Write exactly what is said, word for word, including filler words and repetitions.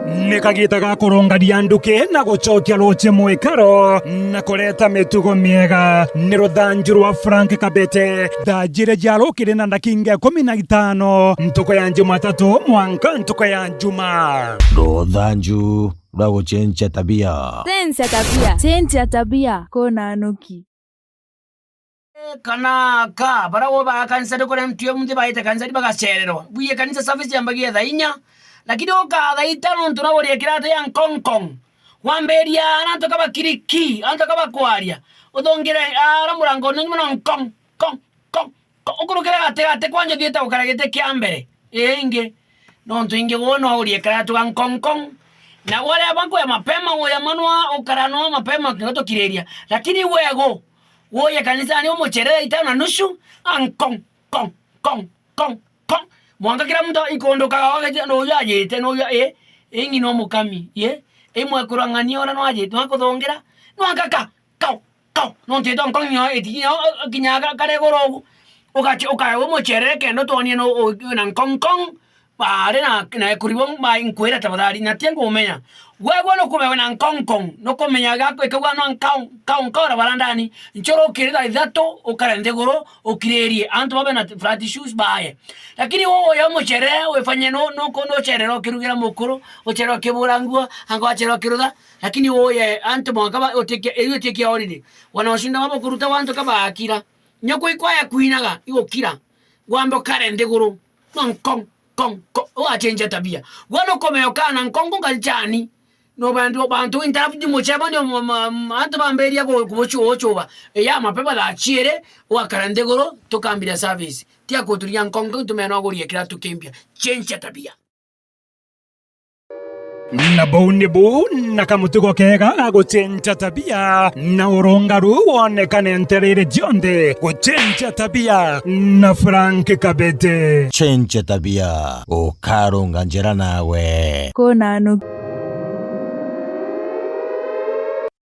Ni kagiita ga kurungania nduki na gucokia ruuji mwikaro na kureta mitugo miega. Ni ruthanju rwa Frank Kabete. Thaa jiiri cia rukiri na ndakinga ikumi na itano, ntuku ya Jumatatu mwanka ntuku ya Juma. Ruthanju rwa gucenjia tabia. Cenjia tabia. Cenjia tabia. Kuna nuki. Kana ka, bara bo ba kanisa rikore mtu yo muntu baite kanisa ri bagacererwa. Bwiye kanisa service yambagia thaa inya, lakini uka thaa itano ntu na urie kirate ya nkong kong. Wambiria antu kaba kiriki, antu kaba kwaria. Uthongire ara murango ni mwana nkong kong kong kong. Ukurukire gati gati kwanja thiite gukara giti kia mbere. Ingi. Nontu ingi guu no urie kiratu ga nkong kong. Na wale abakwe mapema uya manwa ukara no mapema kinya tukiriria. Lakini wego Woye kanisani umucherere itano na nusu, a nkong, kong, kong, kong, kong. Mwanka kila muntu ikundukaga wagatia, no uyu ajite, no uyu, eh, ingi no mukami, ye, imwe kurang'ania ora no ajite, no akuthungira, no ankaka, kau, kau, no ntito nkong nyo, iti nyo, kinya ka-, kare iguru ugu. Ugachi-, ukae umucherere kenda utwonie no u-, wina nkong, kong. Baari na, na ekuri bo ba nkwira tafadhali, na ti ngumenya. Gwegwa nukumewe na nkong kong, nukumenya gako ikagwa no nkau, nkau, nkau na barandani. Nchoro ukirira ithatu, ukare nthiguru, ukiririe. Antu babe na flat shoes baye. Lakini woye muchere, wifanye no, no kondo ucherera ukirugira mukuru, ucherera ukibura nguo, anga wacherera ukirutha. Lakini woye antu mwanka ba, utike, iyo utike already. Wana washinda babo kuruta wantu kaba akira. Nyoko ikwaya kuinaga, igukira. Wambe ukare nthiguru. No nkong, kong, kong. Ugachenja tabia. Gwe nukumenya ukana nkong, kong kari chani. No bantu, bantu interrupt muchebo ndio ma-, ma-, ma-, antu bambiria ku-, kubuchu-, kubuchuba. Iya mapema thaa chiere, ugakara nthiguru, tukambira service. Tia kuturia nkong, kong, tumena ugurie kiratu kimbia. Chenja tabia. Na buu nibu na kamutugo kega ga gucenja tabia, na urungaru wonekane ntereere cionthe. Gucenja tabia na Frank Kabete. Cenja tabia, ukarunga njira nawe. Kuna nuki.